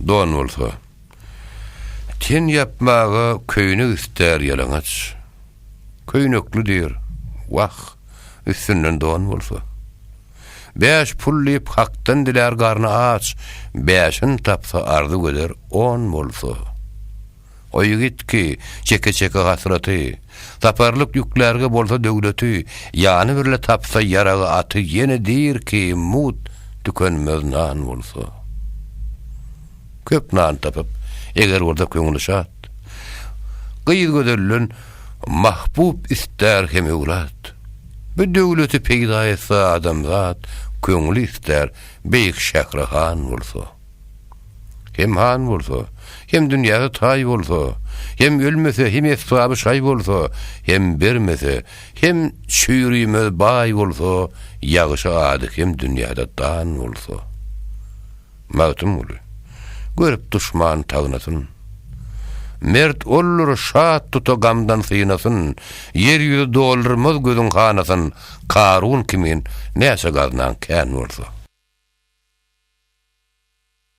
Don bolsa. Ten ýapmaga köýnek istär ýalaňaç. Köýnekli diýr, wah, üstünden don bolsa. Bäş pul diýip Hakdan dilär garny aç, Bäşin tapsa arzuw eder on bolsa. O ýigit ki, çeke-çeke hasraty, Saparlyk ýüklärge bolsa döwleti, Ýany birle tapsa ýaragy aty Ýene diýr ki, mut tükenmez nan bolsa. Köp nan tapyp, eger bolsa köňli şat, Gyz gözelden mahbup istär hem öwlat. Bu döwleti peýda etse adamzat, Köňli istär beýik şähre han bolsa. Hem han bolsa, hem dünýäde taý bolsa, Hem ölmese, hem esbaby şaý bolsa, Hem bermese, hem çüýrümez baý bolsa, Ýagşy ady hem dünýäde dan bolsa. Magtymguly, görüp duşman tagnasyn. Mert oldur, şat tuta gamdan synasyn, Ýer ýüzi doldurmaz gözüň hanasyn, Karun kimin näçe gaznaň kän bolsa.